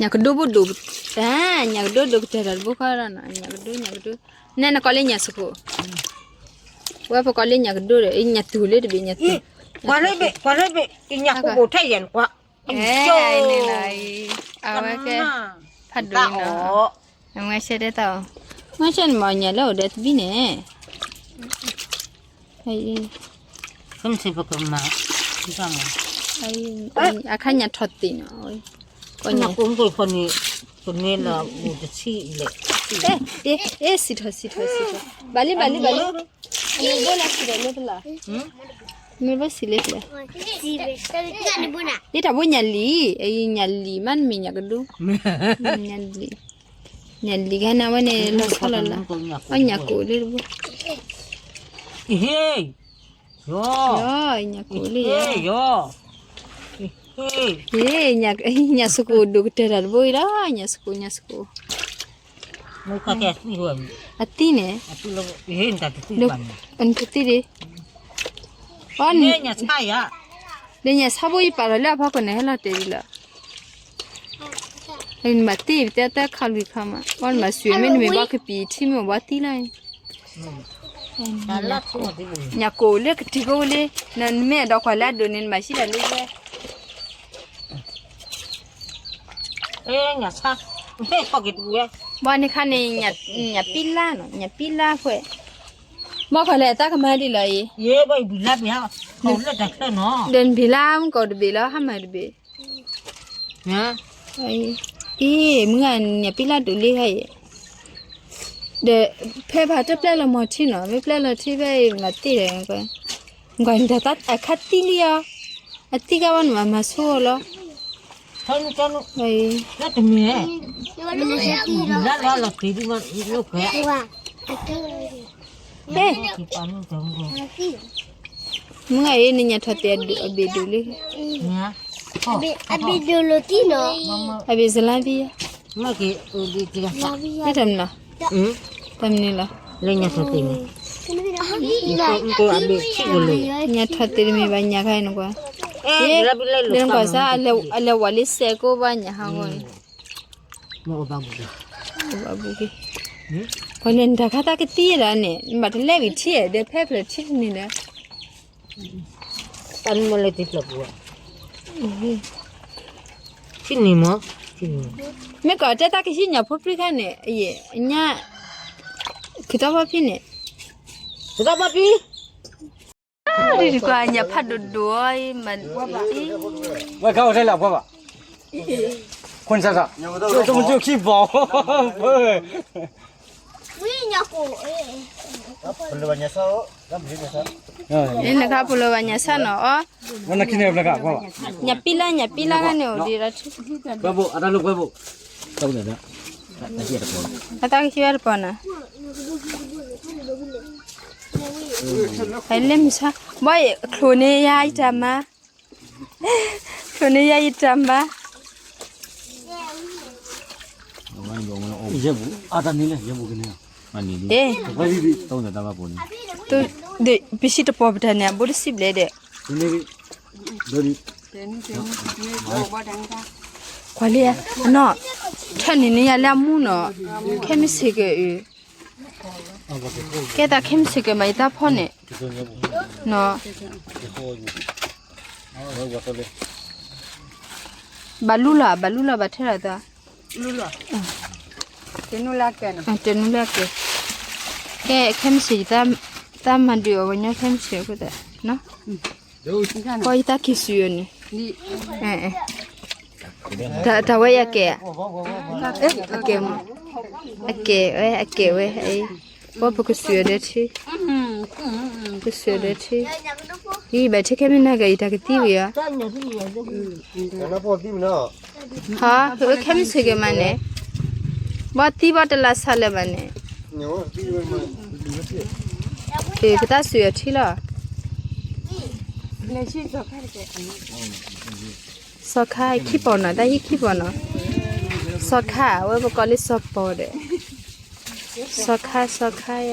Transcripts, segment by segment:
ညၣ်ကဒိဘိဒိၣ်, တၢ်, ညၣ်ကဒိဒိၣ်ကတၢၢ်တၢ်တဘိဃီဒီးနီၤ, ညၣ်ကဒိ ညၣ်ကဒိ, နဲနကီးလၢညၣ်စကိး, ဝဲပကီးလၢညၣ်ကဒိဒီး ညၣ်သူၣ်လၢတဘ့ၣ် ညၣ်သူၣ်, ကွၢ်လၢဘ့ၣ် ကွၢ်လၢဘ့ၣ် ကညၣ်ကဘိးထဲယဲၢ်နကွၢ်, အဝဲကဲ, ဖးဒိၣ်အံၤနီၤ, အမွဲဆဲဒဲးတၢ်အီၤ, မွဲဆဲန့ၣ်မ့ၢ်ညၣ်လၢအိၣ်ဒီးတဘံန့ၣ် အခါညၣ်ထီၣ်သ့ၣ်နီၤ, ကန့ၣ်, စံးထီၣ်စံးထီၣ်စံးထီၣ်, ဘၣ်လံဘၣ်လံဘၣ်လံ, မ့ၢ်ဘၣ်စံးလၢပျဲ, မ့ၢ်ဘၣ်စံးလၢပျဲ, ဒ်တၢ်ဘိညၣ်လံ, ညၣ်လံမး နမ့ၢ်ညၣ်ကဒိ, ညၣ်လံ, ညၣ်လံခါန့ၣ် အဝဲန့ၣ်လီၤဆီလီၤလး, အညၣ်ကိၣ်လၢတဘိ ညၣ်ကိၣ်လၢယၤ, ညၣ်စကိးဒိၣ်ကတၢၢ်တၢ်တဘိအံၤဒီး ညၣ်စကိး ညၣ်စကိး, အသံန့ၣ်, နတသံဒံး, ဒီးညၣ်ဆါဘိယပာ်ထီၣ်လၢအဖီခိၣ်န့ၣ် ဟဲလီၤတဲာ်ဒ်လီၤ, နဘၣ်သံတဲတဲခါလွံၢ်ခါမး, ဘၣ်နဘၣ်စံးမ့ၢ်နမ့ၢ်ဘၣ်ကပံာ်ထံမ့ၢ်ဘၣ်သံလီၤ, ညၣ်ကိၣ်လၢကထံကိလ့, နမ့ၢ်အဒီးကွၢ်လၢအဒိၣ်န့ၣ် နဘၣ်ဟံးဒၣ်လၢယဲ ဘၣ်န့ၣ်ခါန့ၣ်, ညၣ်ပံလါနီၤ, ညၣ်ပံလါဖဲ, ဘၣ်ခီလဲၣ် အတၢ်ကမၤဒ်လီၤအံၤ, ဒီးနဘ့ၣ်လါမုၢ်ကီၢ်တဘ့ၣ်လီၤ ဟါမၢ်တဘ့ၣ်, အံၤ, မုၢ်ဂၤညၣ်ပံလါဒိၣ်လံခါအံၤ, ဒီးဖဲဖးတပျဲလီၤမီၤထံနီၤ, မ့ၢ်ပျဲလီၤထံဖဲအံၤ မၤသ့ဒီး, ကွၢ်နတၢ်အခါသံလံအီၤ, အသံကဘၣ်နမၤမၤဆိအီၤလီၤ, တမ့ၢ်, မုၢ်ဂၤအံၤ နညၣ်ထီၣ်သ့ၣ်အဘ့ၣ်ဒိၣ်လံ, အဘ့ၣ်ဒိၣ်လီၤသံနီၤ, အဘ့ၣ်စလါဘံယါ, တမနုၤလီၤ, တမနုၤလီၤ, ညၣ်ထီၣ်သ့ၣ်တမ့ၢ်ဘၣ်ညၣ်ခါအံၤနကွၢ်, လၢနကွၢ်စါ အလဲၤဝဲလၢစဲးကိးဘၣ်ညၣ်ဟးဂီၤန့ၣ်, ကွၢ်န့ၣ် နတၢ်ခါသးကသံဒၣ်န့ၣ် နဘၣ်တလဲဂ့ၤထံဧါ ဒီးဖဲဖျၢၣ်ထံတန့ၣ်ဒီး တၢ်မ့ၢ်လၢတဖျၢၣ်ပူၤ, ထံန့ၣ်မ့ၢ်, မ့ၢ်ကီးတဲတၢ်ကဟံးညၣ်ဖိပြံခါန့ၣ် အယဲၢ်, အညါ, ခုၣ်တီဖီဖံန့ၣ်, ခုၣ်တီဖီဖံ, ကွၢ်ညၣ်ဖးဒိၣ်ဒိၣ်အံၤ, ဝဲခါအိၣ်ထဲလၢအပှၤဘၣ်, ခွန်ဆၢဆၢ, ကၠိမ့ၢ်ကၠိခံဘီ, နခါဖိလၢဘၣ်ညၣ်ဆၣ်နီၤအီၤ, ညၣ်ပံလါ ညၣ်ပံလါန့ၣ်အိၣ်ဒံးဒီးထံ, အတၢ်ကဟံးဝဲတပီၤနၤ, လၢမုၢ်ဆါ, ဘၣ်ချိၣ်န့ၢ်ယၤယတၢ်မၤ, ချိၣ်န့ၢ်ယၤယတၢ်မၤ, ပစံးတပီၤပတၢ်န့ၣ် အဘိတစံးဘျဲၣ်ဒီး, ကွၢ်လံ, အနီၢ်, ထၢန့ၢ်န့ၢ်ယၤလၢအမူနီၤ, ခဲမုၢ်ဆ့ၣ်က့ၤအုၣ် ကဲသးခဲမုၢ်ဆ့ၣ်က့ၤမး ယတၢ်ဖီၣ်န့ၣ်, ဘၣ်လူလီၤ ဘၣ်လူလီၤ ဘၣ်ထဲလီၤသး, တနူလၢကဲ, ကဲခဲမုၢ်ဆ့ၣ် တၢ်မၤဒုးအီၤ ပှၤညီခဲမုၢ်ဆ့ၣ်အဃိသတး, ပှၤယတၢ်က့ၤစူၤအီၤန့ၣ်, တၢ်ဝဲယကဲ, အကဲမး, အကဲဝဲ အကဲဝဲ, ပှၤပကစူၤအီၤဒီးထံ, ကစူၤအီၤဒီးထံ, ယဘၣ်ထဲခဲမုၢ်နၤက့ၤ ယတၢ်ကသံဝံၤဧါ, ဟါ, ခဲမုၢ်ဆ့ၣ်က့ၤမးန့ၣ်, ဘၣ်သံဘၣ်တလါဆါလၢၤဘၣ်န့ၣ်, ကတၢ်စူၤအီၤထံလီၤ, စီၤခါခံပီၤနီၤ တၢ်ဟံၣ်ခံပီၤနီၤ, စီၤခါ အဝဲပကိးလၢစီၤပီၤဒီး, စီၤခါ စီၤခါ, အ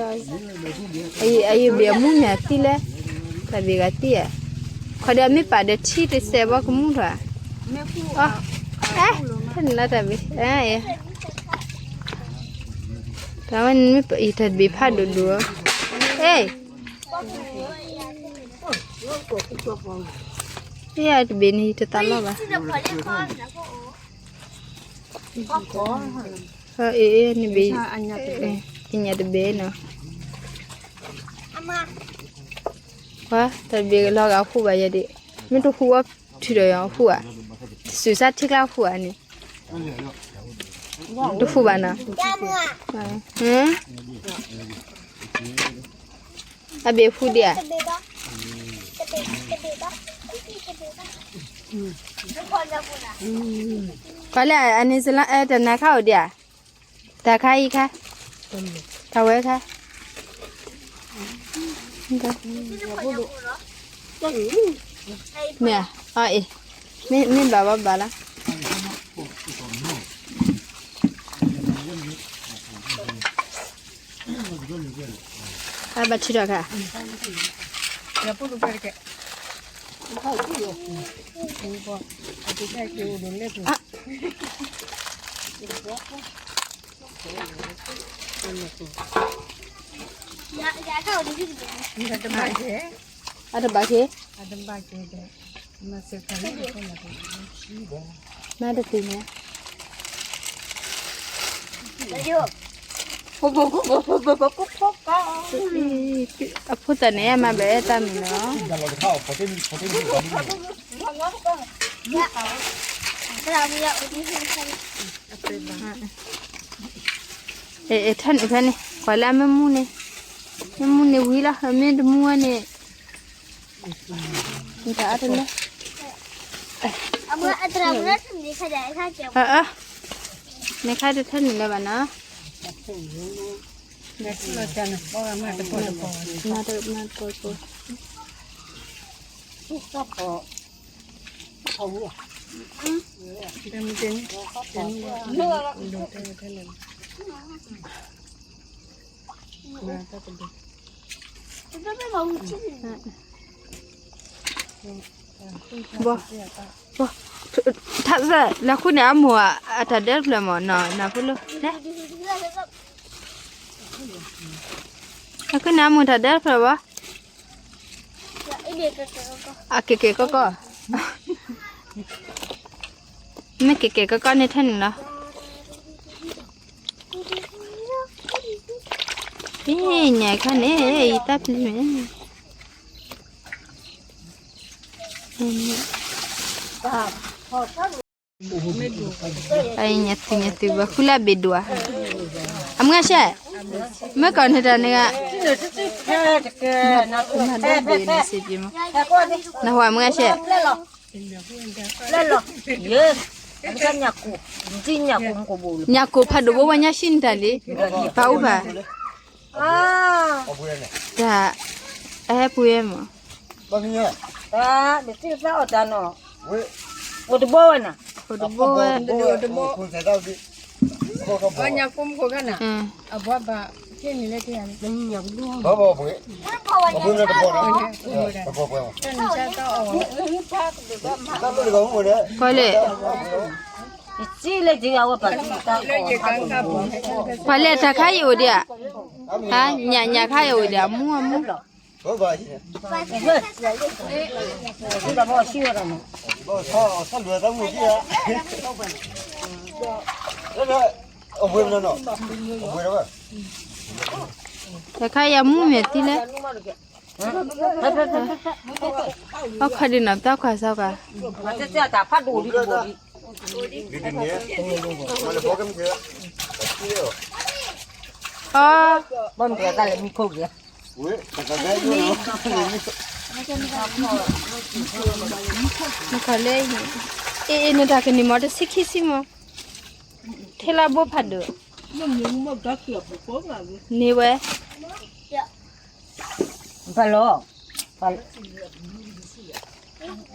ယုၢ်ဘ့ၣ်အမူန့ၣ်သံလဲၣ်, တၢ်ဘ့ၣ်ဂၤသံဧါ, ခီဒီးအမ့ၢ်ပာ်ဒီးထံတစဲးဘၣ်ကမူထီၣ်, အဲ နတၢ်ဘ့ၣ်, အဲ, တၢ်ဝဲန့ၣ်မ့ၢ်ပအံၤတၢ်တဘ့ၣ်ဖးဒိၣ်ဒိၣ်, အဲ, ယတဘ့ၣ်န့ၣ် ယတသးလီဘၣ်. အဲ, အဲ, နဘ့ၣ်, ညၣ်တဘ့ၣ်နီၤ, ပှၤတၢ်တဘ့ၣ်လီၤဂာ်ဃူဘၣ်ယဲဒၣ်, မ့ၢ်တဃူဝဲထုးဒီးယၤဃူဧါ, စူၤစါထံကျါဃူဧါန့ၣ်, တဃူဘၣ်နီၤ, အဘ့ၣ်ဃူဒံးဧါ, ပှၤလၢအန့ၣ်စလၢ အဲ တၢ်နါခါအိၣ်ဒံးဧါ, တၢ်ခါအံၤခါ, တၢ်ဝဲခါ, မ့ၢ်, အအံၤ, မ့ၢ်ဘၣ်ဘၣ်ဘၣ်လီၤ. အဘၣ်ထံထီၣ်ခါ, အတဘၣ်က့ၤ, မၤတတုၤန့ၣ်, အဖိသၣ်န့ၣ် အမၤဘၣ်အဲၣ်တၢ်မံၤနီၤ, အဲ အဲ ထၢနုာ်ဖဲန့ၣ်, ကွၢ်လၢအမ့ၢ်မူန့ၣ်, မ့ၢ်မူန့ၣ်ဝံၤလီၤ, မ့ၢ်တမူဝဲန့ၣ်, တၢ်အါတလၢ, အအၢ, နခါတထၢနုာ်လၢၤဘၣ်နီၤ, မၤတပီၤပီၤ, ဘီ, ဘီ, ထါစၢ် လၢခုန့ၣ်အမိၢ်အတၢ်ဒၢတဖျၢၣ်မး နီၤ နၢ်ဖိလၢ, လၢခုန့ၣ်အမိၢ်တၢ်ဒၢတဖျၢၣ်ဘီ အကဲကဲကီကီ, မ့ၢ်ကဲကဲကီကီန့ၣ်ထဲန့ၣ်လီၤ. အ့ၣ် ညၣ်ခါန့ၣ် ယတၢ်ပျံၤန့ၣ်, အံၤ ညၣ်သုညၣ်သုဘၣ် ဃုလၢဘ့ၣ်ဒိၣ်ဧါ, အမုၢ်ဂၤရှဲ, မ့ၢ်ကီၢ်န့ၣ်တၢ်န့ၣ်ဂၤ, နဘ့ၣ်န့ၣ်စ့ၢ်ကီးမး, နဟိၣ်အမုၢ်ဂၤရှဲ, ညၣ်ကိၢ်ဖးဒိၣ်ဘိဝဲညါရှံနတၢ်လံ, ပာ်အိၣ်ဘၣ်, တၢ်, အဟဲပှ့ၤမး, အိၣ်တဘိဝဲ, ပှၤလဲၣ်, ပှၤလဲၣ်တၢ်ခါအံၤအိၣ်ဒံးဧါ, ဟါ, ညၣ်ခါအံၤအိၣ်ဒံးဧါ, အမူအမူ တၢ်ခါအံၤအမူမဲာ်သံလဲၣ်, အခီဒံးနီၤ တၢ်ခွါစၢ်ကွၢ်, အ, နခီလဲၣ်, အ့ၣ် အ့ၣ် နတၢ်ကန့ၢ်မး တဆံခံဆံမး, ထဲလၢဘိဖးဒိၣ်, န့ၢ်ဝဲ, ပလီၤ, ဝ့ၢ်, ဝ့ၢ်,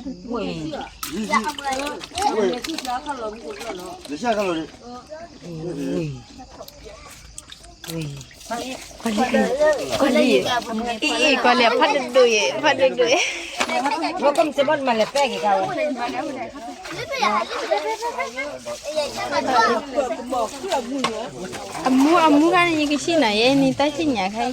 ဝ့ၢ်, ဝ့ၢ်, ဝ့ၢ်, ဝ့ၢ်, ဝ့ၢ်, ဝ့ၢ်, ဝ့ၢ်, ဝ့ၢ်, ဝ့ၢ်, ဝ့ၢ်, ဝ့ၢ်, ဝ့ၢ်, ဝ့ၢ်, ကီၢ်လံ, ကီၢ်လံ, အံၤ ကီၢ်လံ ဖးဒိၣ်ဒိၣ်အံၤ ဖးဒိၣ်ဒိၣ်အံၤ, ဝဲကမ့ၢ်စ့ဘီမၤလဲၤပဲက့ၤကါဝဲ, အမူ အမူခါန့ၣ် ယကဆံၣ်နၤယဲန့ၣ် တၢ်ဆံၣ်ညါခါအံ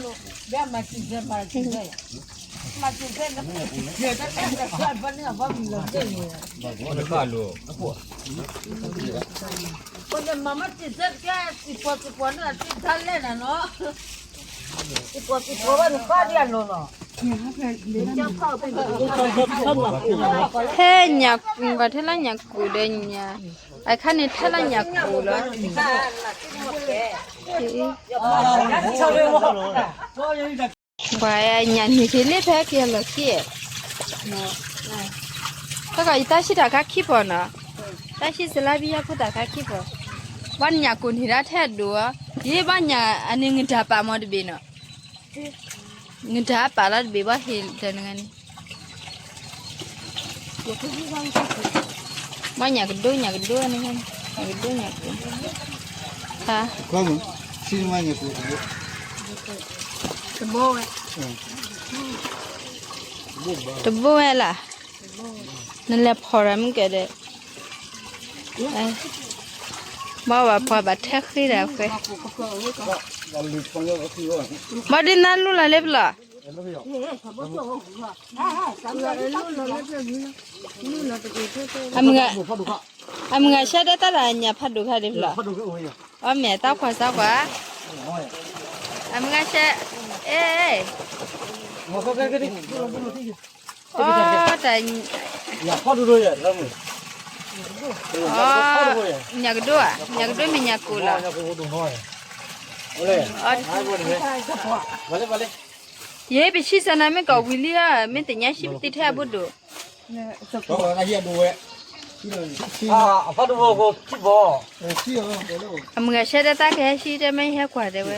ၤ ထဲညၣ်, ပှၤထဲလၢညၣ်ကူၣ်ဒီးညၣ်, အခါန့ၣ်ထဲလၢညၣ်ကူၣ်လီၤ, ပှၤညၣ်န့ၣ်က့ၤလၢဖဲက့ၤလီၢ်ခံ, ဖဲကီးယတၢ်ဆံၣ်တၢ်ခါခံပီၤနီၤ, တၢ်ဆံၣ်စလါဘံယီဖိတၢ်ခါခံပီၤ, ဘၣ်ညၣ်ကူၣ်န့ၢ်ဒၣ်ထဲအဒိၣ်, ယဘၣ်ညၣ်အန့ၣ်ငတၢ်ပာ်မီတဘ့ၣ်နီၤ ငတၢ်ပာ်လီၤတဘ့ၣ်ဘၣ်ဟ့ၣ်တၢ်နဂၤန့ၣ်, ဘၣ်ညၣ်ကဒိ ညၣ်ကဒိန့ၣ်, ညၣ်ကဒိညၣ်ကူၣ်, တဘိဝဲလၢ်, နလဲၤဖီၣ်ရၤမ့ၢ်ကဲဒီး, ဘၣ်ဝဲပှၤဘၣ်ထဲဃ့ဒီးဃဲ, ဘၣ်ဒ်နၤလူလီၤလၢပလီၢ် အမုၢ်ဂၤဆၢဒၢတၢ်တၢ်ညၣ်ဖးဒိၣ်ခါဒံးဖျီ, အီၣ်မ့ၢ်တၢ်ခွါစၢ်ကွၢ်, အမုၢ်ဂၤဆၢ, အဲ, အီၣ်တၢ်, ညၣ်ကဒိဧါ, ညၣ်ကဒိမ့ၢ်ညၣ်ကူၣ်လီၤ, ယဲပဆံၣ်စၢ်နၤမ့ၢ်ကီးဝံၤလံဧါ, မ့ၢ်တညါဆံၣ်ပသံထဲအဘိဒိၣ် အမုၢ်ဂၤဆၢတဲတၢ်ကဟဲဆံတဲမ့ၢ်ဟဲကွၢ်တဲဝဲ,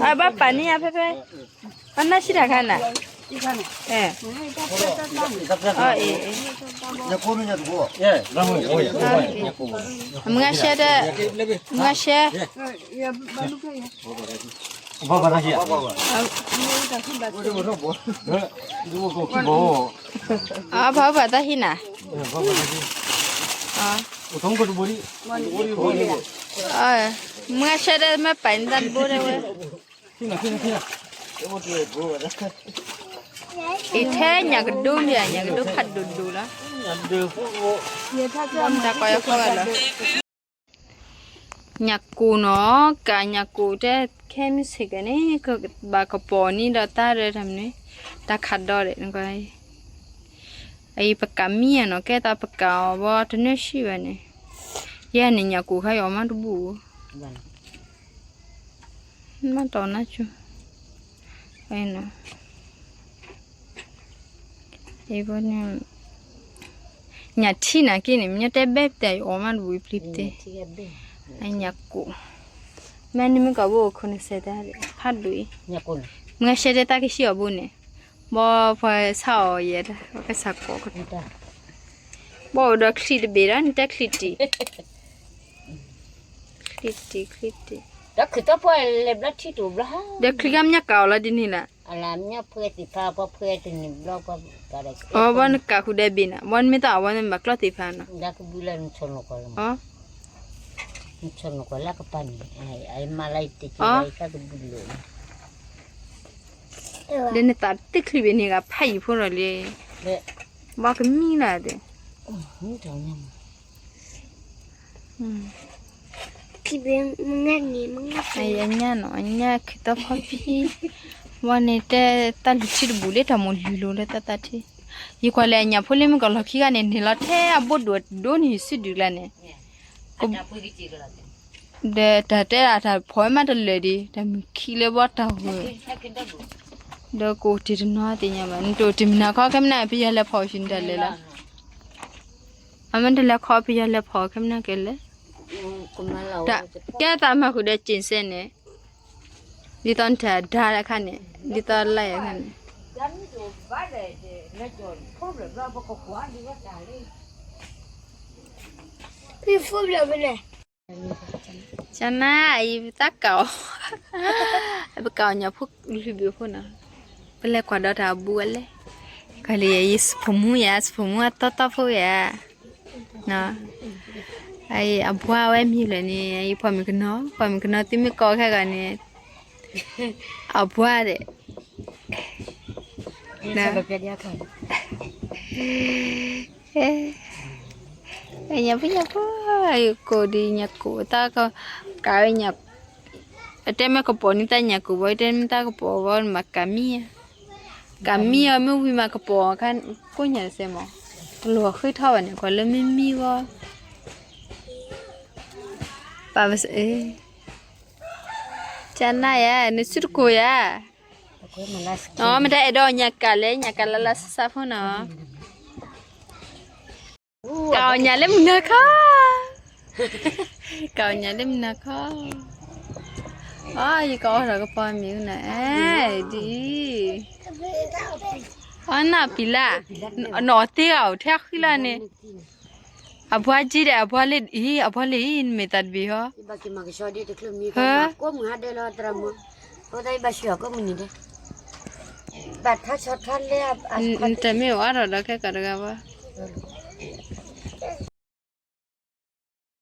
အဘၣ်ပာ်န့ၢ်ယၤဖဲဖဲ, အနၢ်ဆံၣ်တၢ်ခါနၤ, အမုၢ်ဂၤဆၢတဲ, မုၢ်ဂၤဆၢ, အဘၣ်ဘၣ်တၢ်ဟံးနၤ, မုၢ်ဂၤဆၢတဲမ့ၢ်ပာ်န့ၢ်တၢ်တဘိတဲဝဲ, အံၤထဲညၣ်ကဒိန့ၣ် ညၣ်ကဒိဖးဒိၣ်ဒိၣ်လီၤ, တၢ်ကီယီၤဃီလီၤ, ညၣ်ကူၣ်နီၤ, ကးညၣ်ကူၣ်တဲခဲမုၢ်ဆ့ၣ်ကဲန့ၣ် ကဘၣ်ကပီၤန့ၢ်ဒီးတၢ်ဒီးတၢ်မနုၤ, တၢ်ခးဒီးဒီး, အံၤပကးမံယၤနီၤ, ကဲသးပကးအီၤဘီတနၢၣ်ဆံၣ်ဘၣ်န့ၣ်, ယဲန့ၣ်ညၣ်ကူၣ်ခါယီၤမးတဘူၣ်, မ့ၢ်တီၢ်နါကၠူ, ညၣ်ထံနၤက့န့ၣ် မ့ၢ်တဲဘဲပတဲအီၤမးတဘူၣ်ပျံၤပတဲ, ညၣ်ကူၣ်, မ့ၢ်န့ၣ်မ့ၢ်ကီးဘိအိၣ်ခိၣ်နစဲးတၢ်ဖးဒိၣ်အံၤ, မ့ၢ်ဆၢတဲတၢ်ကဟံးအီၤဘိန့ၣ်, ဘီပှၤဆါအီၤယဲဒၣ် ပကစၢ်ကိးကတၢၢ်, ဘီအိၣ်ဒီးချံတဘ့ၣ်ဒီး နတဲချံတံၢ် ချံတံၢ် ချံတံၢ်, ဒီးချံကါမ့ၢ်ညါကးအီၤလီၤဒ်န့ၣ်လီၤ, အီၤဘီနကးဃုာ်ဒီးဘ့ၣ်နၤ ဘီနမ့ၢ်တၢ်အီၤဘီနဘၣ်ကျီၢ်သ့ၣ်ဖးနီၤ, အီၤ ဒီးနသးတချံဘ့ၣ်န့ၣ်ဂၤဖးယံၤဖိလီၤလံ, ဘီကမံလၢ်ဒီး အညၣ်နီၤ အညၣ်ခ့တီဖီဖံ, ဝဲန့ၣ်တဲ တၢ်လုၢ်ထံတဘူၣ်လၢတၢ်မိၢ်လုၢ်လိာ်လၢတၢ်သးထံ, ယကွၢ်လၢအညၣ်ဖိလၢမ့ၢ်ကီးလီၢ်ခံဂၤန့ၣ် န့ၢ်လီၤထဲအဘိဒိၣ်ဒိၣ်န့ၣ်စုဒုၣ်ကျါန့ၣ်, ဒီးတၢ်တဲဒၣ်တၢ်ဖီၣ်မးတလၢာ်ဒံး တၢ်မုၢ်ခံလၢဘီတၢ်ဂီၤ, ဒီးကအိၣ်တ့ၢ်တနီၤသ့ၣ်ညါဘၣ် နတအိၣ်တ့ၢ်မုၢ်နၤခီ ခဲမုၢ်နၤပယီၤလဲၤဖီၣ်အီၤဆူနတၢ်လဲၤလီၤ, အမ့ၢ်တလဲၤခီပယီၤလဲၤဖီၣ်အီၤခဲမုၢ်နၤကလဲၤ, ကဲသးမၤဃုာ်ဒီးက့ၣ်စဲန့ၣ်, ဒ်သိးနတၢ်ဒါအခါန့ၣ် ဒ်သိးလၢအခါန့ၣ်, ကနၣ်အံၤပတၢ်ကးအီၤ ပကးအီၣ်ညၣ်ဖိလွံၢ်ဘ့ၣ်ဖိနီၤ, ပလဲၤကွၢ်ဒီးတၢ်အဘူးအလဲ, ကွၢ်လံ ယဖိမူယၤ ဖိမူအတီတီဖိယၤ, အဘှါဝဲမံၤလၢာ်န့ၣ် ယဖီမုၣ်ကနီၤ ဖီမုၣ်ကနီၤသုမ့ၢ်ကိးခဲဂီၤန့ၣ်, အဘှါဒီး ညၣ်ဖိညၣ်ဖိ, ကိးဒံးညၣ်ကိးတၢ်က, ကးဝဲညၣ်, အတဲမ့ၢ်ကပီၤန့ၣ်တၢ်ညၣ်ကိးဘၣ် တဲမ့ၢ်တၢ်ကပီၤဘၣ်မးကးမံၣ်ဧါ, ကးမံၣ်အီၤမ့ၢ်ဝံၤမးကပီၤခါ, ကိးညၣ်စဲမး, ကလိၤဃ့ထီၣ်ဘၣ်န့ၣ်ကွၢ်လၢမ့ၢ်မံၣ်ဂီၢ်, ပၢ်, ကနၣ်ယၤ နစုတကိးယၤ မ့ၢ်တၢ်အဲၣ်ဒိးညၣ်ကးလဲၣ် ညၣ်ကးလၢလၢဆးဆးဖိနီၤ, ကးအီၣ်ညၣ်လၢမုၢ်နၤခီ, ကးအီၣ်ညၣ်လၢမုၢ်နၤခီ, အယကအီၣ်ထီၣ်ကပီၤမ့ၤနၤ, အဲ, ဒ်အံၤ, အီနၢ်ပံၤလၢ်, နအီၣ်သ့ဂၤအိၣ်ထဲဃံလၢ်န့ၣ်, အဘှါကံဒီး အဘှါလ့ၣ်အံၤ အဘှါလ့ၣ်အံၤ နမ့ၢ်သးတဘ့ၣ်ဟီ, ဟၢ, နတမ့ၢ်အိၣ်အါထီၣ်ဒီးခဲကီးတဂၤဘၣ်,